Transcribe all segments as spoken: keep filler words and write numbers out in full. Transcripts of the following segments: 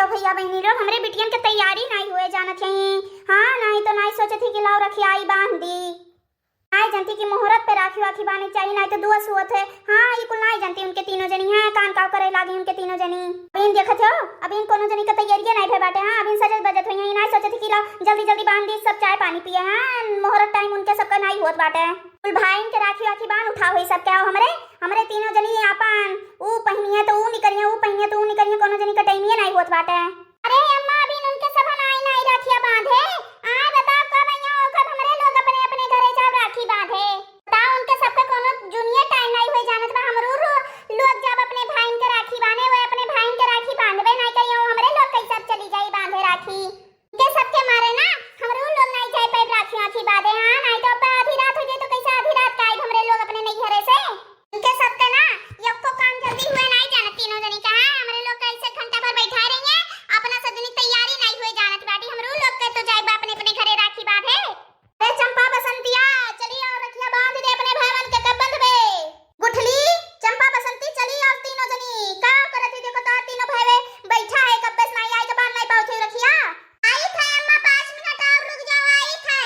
भइया बहिनी लोग, हमरे बिटियन के तैयारी नाहीं हुए जानत हई। हाँ, नाहीं तो नाहीं सोचत ही कि लाओ रखिया आई बांध दी। नाहीं जानती कि मुहूर्त पे राखी वाखी बांधे के चाही, नाहीं तो दुआ सुअत है। हाँ, ई कुल नाहीं जानती उनके तीनों जनी हैं, कान काव करे लागी उनके तीनों जनी। अब इन देखत हो, अब इन कोनो जनी के तैयारिये नाहीं भे बाटे। हाँ, अब इन सजत बजत हुई हैं, नाहीं सोचत ही कि लाओ जल्दी जल्दी बांध दी, सब चाय पानी पिए हैं। मुहूर्त टाइम उनके सबका नाहीं होत बाटे। कुल भाइन के राखी वाखी बांध उठाओ ही सबके, आओ हमरे, हमरे तीनों जनी आपन ऊ पहिनिए तो ऊ निकरिए, ऊ पहिनिए तो ऊ निकरिए, कोनो जनी के टाइमिये नाहीं होत बाटे। अरे अम्मा, अभी उनके सब नाई नाई राखिया बांधे। आय बताओ, कब अइया ओकर हमरे लोग अपने अपने घरे जाब राखी बांधे। बताओ, उनके सबके कोनो जुनिये टाइम नाई होई जानत बा। हमरू रो-, लोग जाब अपने भाइन के राखी बांधे, वो अपने भाइन के राखी बांधबे नाई करियो, हमरे लोग कैसे अब चली जाई बांधे राखी। इनके सबके मारे ना हमरू लोग नाई जाई पाई राखी आखी बांधे। हाँ, नाई तो अब आधी रात हो जाए तो कैसे आधी रात का आइब हमरे लोग अपने नैहरे से। इनके सबके ना एको काम जल्दी हुए नाई जानत तीनों जनी का। हाँ, हमरे लोग का ऐसे घंटा भर बैठाए रही हैं, अपना सब जनी तैयारी नाई हुए जानत बाटी। हमरू लोग के तो जाइब अपने अपने घरे राखी बांधे। अरे चंपा बसंतिया, चली आओ रखिया बांध दे अपने भाईवन के, कब बंधबे? गुठली, चंपा बसंती, चली आओ तीनों जनी। का करत ही देखो तोहार तीनों भाईवे बैठा है, कब्बे से नाई आई तो बांध नाई पावत ही रखिया। आई थे अम्मा, पाँच मिनट और रुक जाओ, आई थे।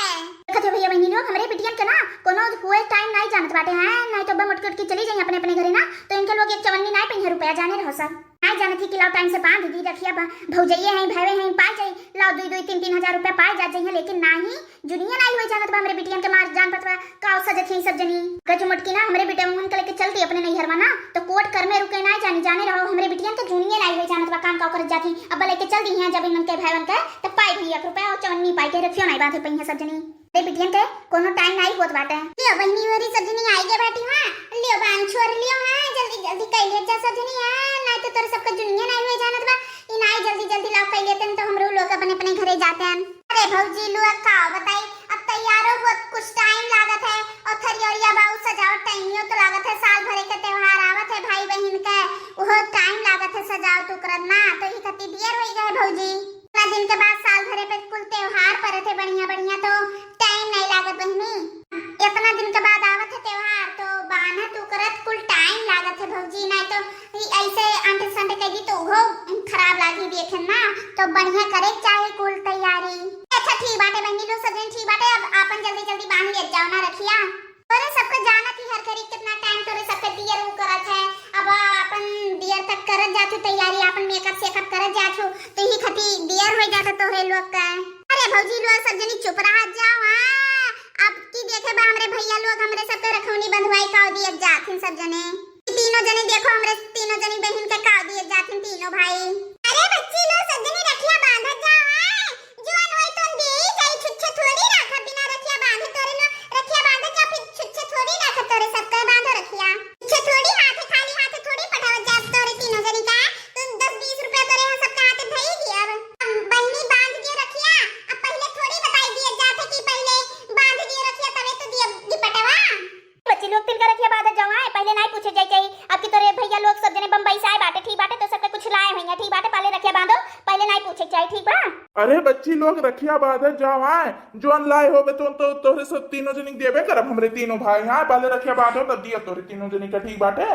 देखत हो भइया बहिनी लोग, हमरे बिटियन के ना कोनो हुए टाइम नाई जानत बाटे हैं, नाई तो अब मोटकी उटकी चली जाई अपने अपने घरे ना, तो इनके लोग एक चवन्नी नाई पहिए रुपया जाने रहो सब। नाई जानत ही कि लाओ टाइम से बांध दी रखिया बा-, भौजइये हैं, भाईवे हैं, पाई जाई, लाओ दुई दुई तीन तीन हजार रुपया पाई जात जाइए, लेकिन नाहीं जुनिये नाई होई जानत बा हमरे बिटियन के मार जान पतवा का सजत ही सब जनी। गजु मोटकी ना हमरे बिटियन के लेके चल दी अपने नैहरवा ना, तो कोट कर में रुके नाई जानी, जाने रहो हमरे बिटियन के जुनिये नाई होई जानत बा काम का करत जात ही। अब लेके चल दी हैं जब इनन के भाईवन के, तब पाई भी एक रुपया और चवन्नी पाई के रखियो नाई बांधे पइहे सब जनी। अरे बिटियन के कोनो टाइम नाई होत बाटे। लियो बहिनी होरी सब जनी आई गे बाटी, हाँ, लियो बांध छोर लियो, हाँ, जल्दी जल्दी कई ले जा सब जनी, हाँ, नाई तो तोरे सबके जुनिये नाई होई जानत बा, ई नाई जल्दी जल्दी लाओ कई लेते हैं तो हमरो लोग अपने अपने घरे जाते हैं। अरे भौजी लोग का बताई, अब तैयारो होत कुछ टाइम लागत है और थरियरिया बाऊ सजावट टाइमियो तो लागत है, साल भरे के त्योहार आवत है भाई बहिन के, उहो टाइम लागत है सजावट उकरत ना, तो ई खातिर देर होई गए भौजी। इतना दिन के बाद साल भरे पे कुल त्योहार परत है बढ़िया बढ़िया, तो टाइम नाई लागत बहिनी। इतना दिन के बाद आवत है त्योहार तो बान्हत उकरत कुल टाइम लागत है भौजी, नाई तो ई ऐसे अंट संट कह दी तो उहो खराब लागी देखे ना, तो बढ़िया करे के चाहे कुल तैयारी। अच्छा ठीक बाटे बहिनी लोग सब जन ठीक बाटे, अब आपन जल्दी जल्दी बांध लेत जाओ ना रखिया। तोरे सबके जानत ही हर घड़ी कितना टाइम तोरे सबके दियर उ करत है, अब आपन दियर तक करत जात हो तैयारी, आपन मेकअप सेकअप करत जात हो, तो यही खातिर दियर हो जात है तोहरे लोग का। अरे भौजी लोग सब जनी चुप रहत जाओ, हाँ, अब की देखे बा हमरे भैया लोग हमरे सबके रखौनी बंधवाई का दियर जात हैं सब जने। ई तीनों जने देखो, हमरे तीनों जनी बहिन के काव दिए जाथिन तीनों भाई। अरे बच्ची लो, सब जनी रखिया बांधत जाओ, आय। जौन होई तौन देई जाई, छुच्छे थोड़ी राखब बिना रखिया बांधे तोरे लो। रखिया बांधत जा, फिर छुच्छे थोड़ी राखब तोरे सबके, बांधो रखिया। छुच्छे थोड़ी हाथे, खाली हाथे थोड़ी पठावत जाब तोरे तीनों जनी का। तो दस बीस रुपया तोरे हम सबके हाथे धई दियब। अब बहिनी बांध दियो रखिया, अब पहिले थोड़ी बताई दिए जात है कि पहिले बांध दियो रखिया तबे तो दियब दुपटवा। बच्ची लोग, तिनका रखिया बांधत जाओ, आय, पहिले नाई पूछे जाए चाहिए। अब की तोरे भैया लोग सब जने बम्बई से आए बाटे, ठीक बाटे, तो सबके कुछ लाए हुई हैं, ठीक बाटे, पहिले रखिया बांधो, पहिले नाई पूछे चाहिए, ठीक बा? अरे बच्ची लोग, रखिया बांधत जाओ, आय, जौन लाए होबे तो, तो तोहरे सब तीनों जनी के देबे करब, हमरे तीनों भाई, हाँ, पहिले रखिया बांधो, तब दिया तोहरे तीनों जनी का, ठीक बाटे?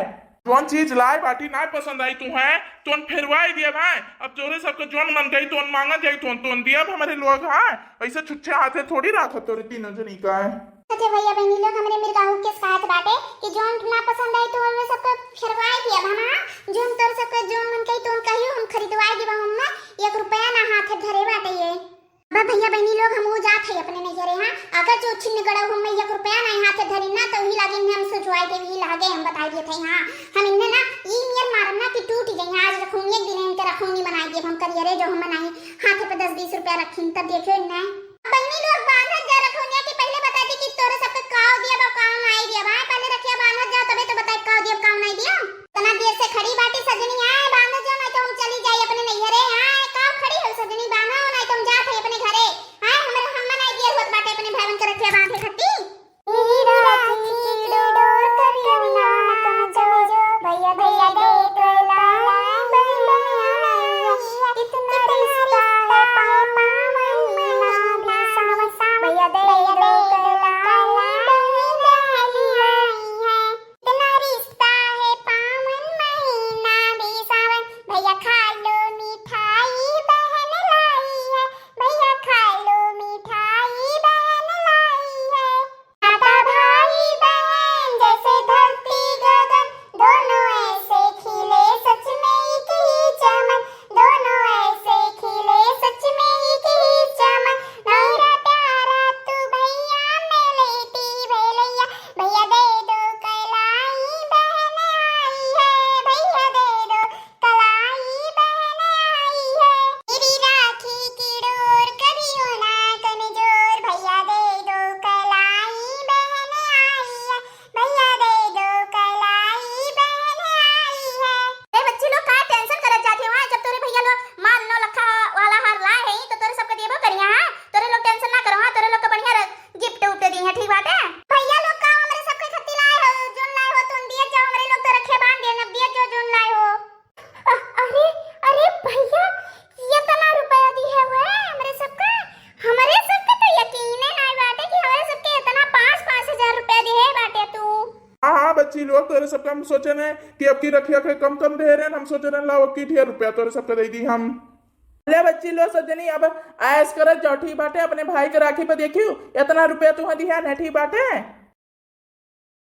जौन चीज लाए बाटी नाई पसंद आई तू है, तोन फेरवाई दिया भाई। अब तोहरे सबके जौन मन कही तोन मांगा जाई, तोन, तोन दिया हमरे लोग, हाँ, ऐसे छुच्छे हाथे थोड़ी राखत तोहरे तीनों जनी का है। अच्छा भैया बहिनी लोग, हमरे मिर्गाहू के साथ बाटे कि जौन ना पसंद आई तो ओमे सबके फेरवाई दिया हम, हाँ? जौन तोर सबके जौन मन कही तौन कहियो, हम खरीदवाई दिया हम, एक रुपया ना हाथे धरे बाटे ये। बा भैया बहिनी लोग, हम वो जात है अपने नैहरे, हाँ? अगर जो छिन गड़ो हम एक रुपया ना हाथे धरी ना तो ही लागे हम सोचवाई देवी ही लागे हम बताई दिए थे, हाँ? हम इन्हें ना ई मेर मारम ना कि टूट गई, आज रखूंगी एक दिन इनके रखूंगी बनाई दिए हम करियरे जो हम बनाई हाथे पे दस बीस रुपया रखी तब देखियो इन्हें। बहिनी लोग बांधत जा रखौनिया कि पहिले बता दी कि तोरे सबके काव दिया बा, काव नाई दिया बा। पहिले रखिया बांधत जा, तबे तो बताई काव दिया, काव नाई दिया। इतना देर से खड़ी बाटी सजनी, आए बांधत जा, नाई तो हम चली जाई अपने नैहरे। आए काव खड़ी हो सजनी, बांधो, नाई तो हम जात है अपने घरे। आए हमरे हम्मा नाई दियर होत बाटे अपने भाईवन के रखिया बांधे खत्ती। बच्ची लोग, तोरे सबका हम सोचे न कि अब की रखिया के कम कम दे रहे हैं, हम सोचे न लाओ अब की ढेर रुपया तोरे सबका दे दी हम। ले बच्ची लोग, सब जनी अब ऐश करत जाओ, ठीक बाटे? अपने भाई के राखी पे देखियो, इतना रुपया तुहा दिहा न, ठीक बाटे?